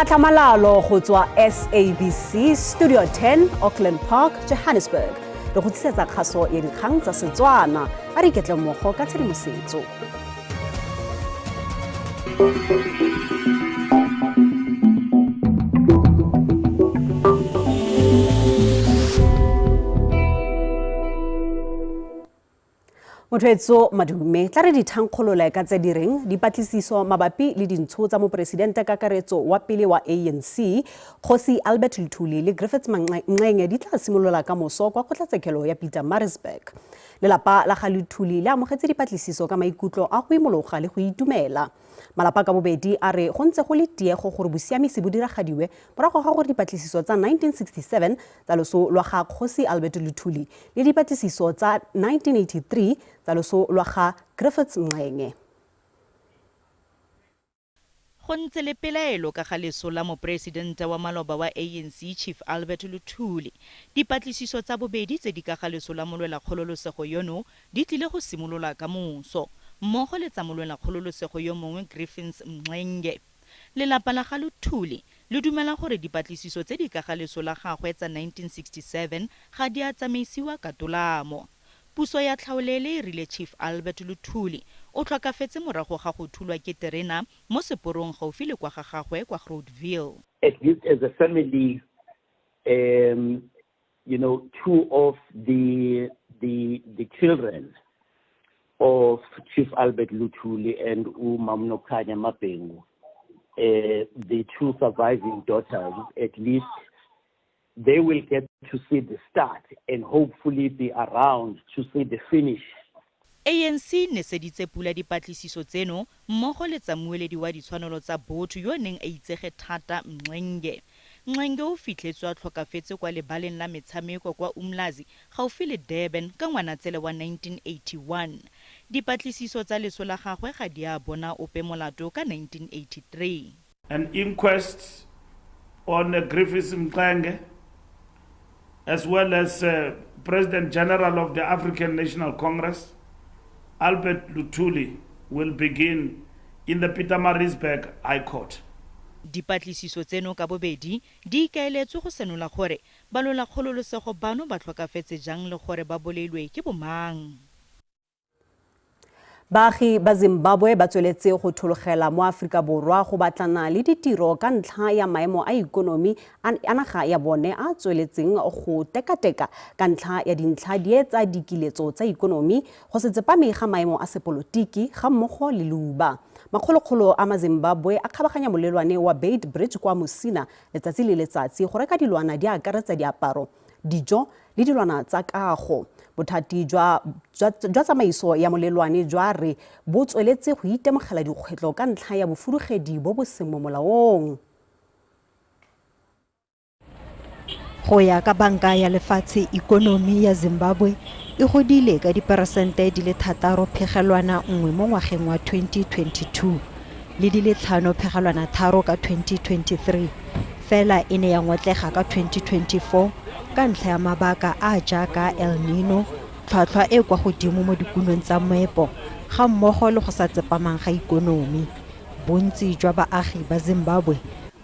Tlhamalalo go tswa SABC Studio 10, Auckland Park, Johannesburg. Re go tlisetsa kgaso ya dikgang tsa Setswana. A re iketle mmogo ka tshedimosetso. Motho madume tla re dithankgolole ka tse di reng dipatlisiso mabapi le dintsho tsa moporesidente kakaretso wa pele wa ANC Kgosi Albert Luthuli le Griffiths Mxenge di tla simolola ka moso kwa kgotlatshekelo ya Pietermaritzburg. Lelapa la ga Luthuli le amogetse dipatlisiso ka maikutlo a go imologa le go itumela. Malapa ka bobedi a re go ntse go le tiego gore bosiamisi bo diragadiwe morago ga gore dipatlisiso tsa 1967 tsa loso lwa ga Kgosi Albert Luthuli le dipatlisiso tsa 1983 tsa loso lwa ga Griffiths Mxenge. Go ntse le pelaelo ka ga leso la moporesidente wa maloba wa ANC Chief Albert Luthuli. Dipatlisiso tsa bobedi tse di ka ga leso la molwelakgololosego yono di tlile go simolola ka moso, mmogo le tsa molwelakgololosego yo mongwe Griffins Mxenge. Lelapa la ga Luthuli le dumela gore dipatlisiso tse di ka ga leso la gagwe tsa 1967 ga di a tsamaisiwa ka tolamo. Puso ya tlhaolele e rile Chief Albert Luthuli o tlhokafetse morago ga go thulwa ke terena mo seporong gaufi le kwa ga gagwe kwa Groutville. At least as a family, two of the children of Chief Albert Luthuli and uMam Nokhanya Mabhengu, the two surviving daughters, at least they will get to see the start and hopefully be around to see the finish. ANC e neseditse pula dipatlisiso tseno mmogo le tsa mmueledi wa ditshwanelo tsa botho yo neng a itsege thata Mxenge. Mxenge o fitlhetswe a tlhokafetse kwa lebaleng la metshameko kwa Umlazi gaufi le Durban ka Ngwanatsele wa 1981. Dipatlisiso tsa leso la gagwe ga di a bona ope molato ka 1983. An inquest on Griffiths Mxenge, as well as President General of the African National Congress, Albert Luthuli, will begin in the Pietermaritzburg High Court. Dipatlisiso tseno ka bobedi di ikaeletswe go senola gore balwelakgololosego bano ba tlhokafetse jang le gore ba bolailwe ke bomang. Baagi ba Zimbabwe ba tsweletse go thologela mo Aforika Borwa go batlana le ditiro ka ntlha ya maemo a ikonomi a naga ya bone a tsweletseng go tekateka ka ntlha ya dintlha die tsa dikiletso tsa ikonomi, go se tsepame ga maemo a sepolotiki ga mmogo le leuba. Makgolokgolo a maZimbabwe a kgabaganya molelwane wa Beitbridge kwa Musina letsatsi le letsatsi go reka dilwana di akaretsa diaparo, dijo le dilwana tsa kago. Bothati jwa tsamaiso ya molelwane jwa re bo tsweletse go itemogela dikgwetlho ka ntlha ya bofudugedi bo bo seng mo molaong. Go ya ka Banka ya Lefatshe, ikonomi ya Zimbabwe e godile ka diperesente di le 6.1 mo ngwageng wa 2022 le di le 5.3 ka 2023, fela e ne ya ngotlega ka 2024 ka ntlha ya mabaka a a jaaka El Nino, tlhwatlhwa e kwa godimo mo dikunong tsa moepo ga mmogo le go sa tsepamang ga ikonomi. Bontsi jwa baagi ba Zimbabwe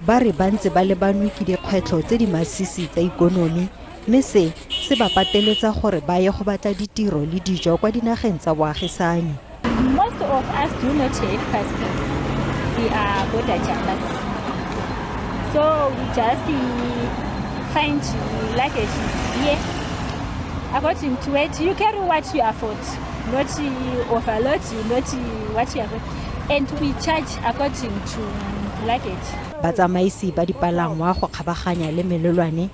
ba re ba ntse ba lebanwe ke dikgwetlho tse di masisi tsa ikonomi, mme se se ba pateletsa gore ba ye go batla ditiro le dijo kwa dinageng tsa boagisanyi. Most of us do not have passports. We are border jumpers. So we just find luggage here. According to it, you carry what you afford, not overload, not what you afford. And we charge according to luggage. Batsamaisi ba dipalangwa go kgabaganya le melelwane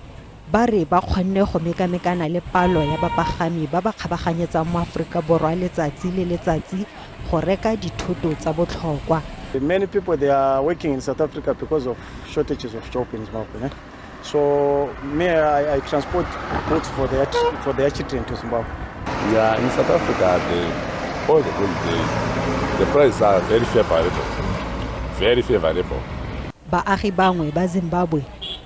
ba re ba kgonne go mekamekana le palo ya bapagami ba ba kgabaganyetsang mo Aforika Borwa letsatsi le letsatsi go reka dithoto tsa botlhokwa. Many people, they are working in South Africa because of shortages of job in Zimbabwe. Ne? So me, I transport goods for their children to Zimbabwe. Yeah, in South Africa, all the goods, the prices are very favorable, very favorable. Baagi bangwe ba Zimbabwe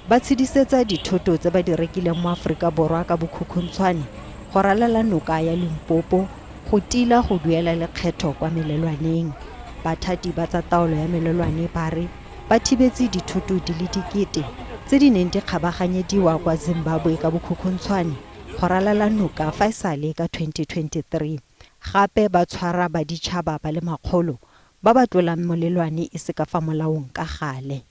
ba tshedisetsa dithoto tse ba di rekileng mo Aforika Borwa ka bokhukhuntshwane go ralala noka ya Limpopo go tila go duela lekgetho kwa melelwaneng. Bathati ba tsa taolo ya melelwane ba re Ba thibetse dithoto di le dikete tse di neng di kgabaganyediwa kwa Zimbabwe ka bokhukhuntshwane go ralala noka fa e sale ka 2023. Gape ba tshwara baditšhaba ba le makgolo ba ba tlolang molelwane e se ka fa molaong ka gale.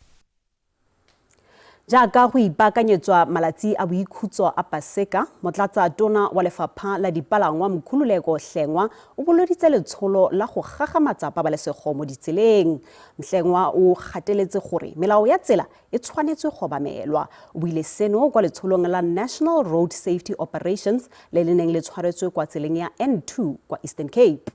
Jaaka go ipaakanyetswa malatsi a boikhutso a Paseka, motlatsa tona wa lefapha la dipalangwa Mkhululeko Hlengwa o boloditse letsholo la go gagamatsa pabalesego mo ditseleng. Mhlengwa o gateletse gore melao ya tsela e tshwanetswe go obamelwa. O buile seno kwa letsholong la National Road Safety Operations le le neng le tshwaretswe kwa tseleng ya N2 kwa Eastern Cape.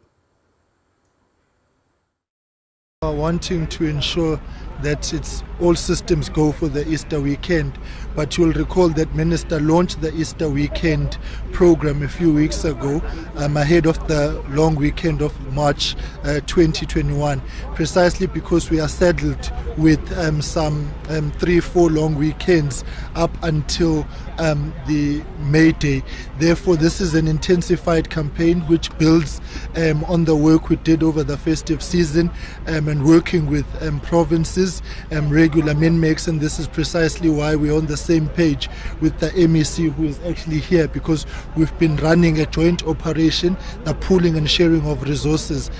Are wanting to ensure that it's all systems go for the Easter weekend. But you'll recall that Minister launched the Easter weekend program a few weeks ago, ahead of the long weekend of March 2021, precisely because we are saddled with some 3-4 long weekends up until the May Day. Therefore, this is an intensified campaign which builds on the work we did over the festive season and working with provinces, regular MinMECs, and this is precisely why we're on the same page with the MEC, who is actually here, because we've been running a joint operation, the pooling and sharing of resources.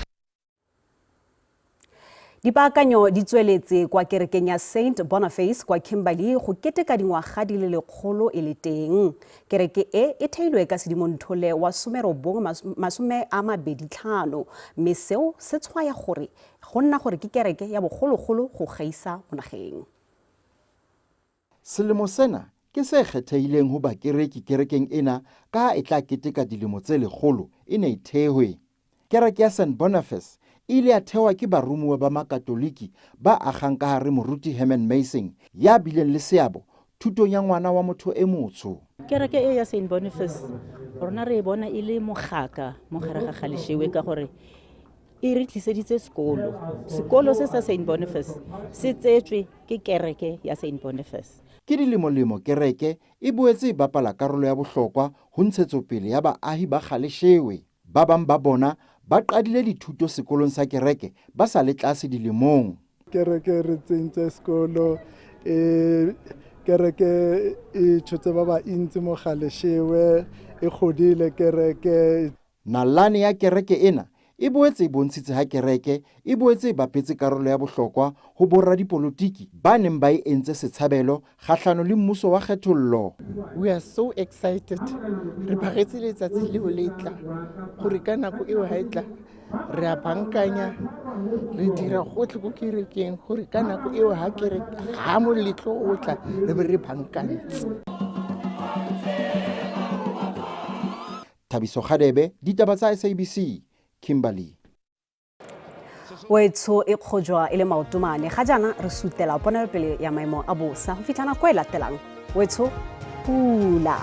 Dipaakanyo di tsweletse kwa kerekeng ya St Boniface kwa Kimberley go keteka dingwaga di le 100 e le teng. Kereke e e theilwe ka Sedimonthole wa 1925, mme seo se tshwaya gore go nna gore ke kereke ya bogologolo go gaisa mo nageng. Selemo sena ke se kgethehileng ho bakereki kerekeng ena ka ha e tla keteka dilemo tse 100 e ne e thehwe. Kereke ya St Boniface e ile ya thewa ke baromuwa ba Makatoliki ba agang ka hare moruti Herman Mason ya bileng le seabo thutong ya ngwana wa motho e motsho. Kereke e ya St Boniface rona re e bona e le mogaka mo gare ga Galeshewe ka gore e re tliseditse sekolo. Sekolo se sa St Boniface se tsetswe ke kereke ya St Boniface. Ke dilemolemo kereke e boetse e bapala karolo ya bohlokwa ho ntshetsopele ya baahi ba Galeshewe. Ba bang ba bona ba qadile dithuto sekolong sa kereke ba sa le tlase dilemong. Kereke re tsentse sekolo, kereke e tshotse ba ba ntsi mo Galeshewe, e godile kereke. Nalane ya kereke ena e boetse e bontshitse ha kereke e boetse e bapetse karolo ya bohlokwa ho boradipolotiki ba neng ba e entse setshabelo kgahlano le mmuso wa kgethollo. We are so excited. Re phagetse letsatsi leo le tla gore ka nako eo ha e tla re a bankanya, re dira gotlhe ko kerekeng gore ka nako eo ha kereke ha moletlo o tla re be re bankantse. Thabiso Kgadebe, ditaba tsa SABC, Kimberley. Wetsho e kgojwa e le maotomane ga jaana re sutela ponelopele ya maemo a bosa go fitlha nako e latelang. Wetsho pula.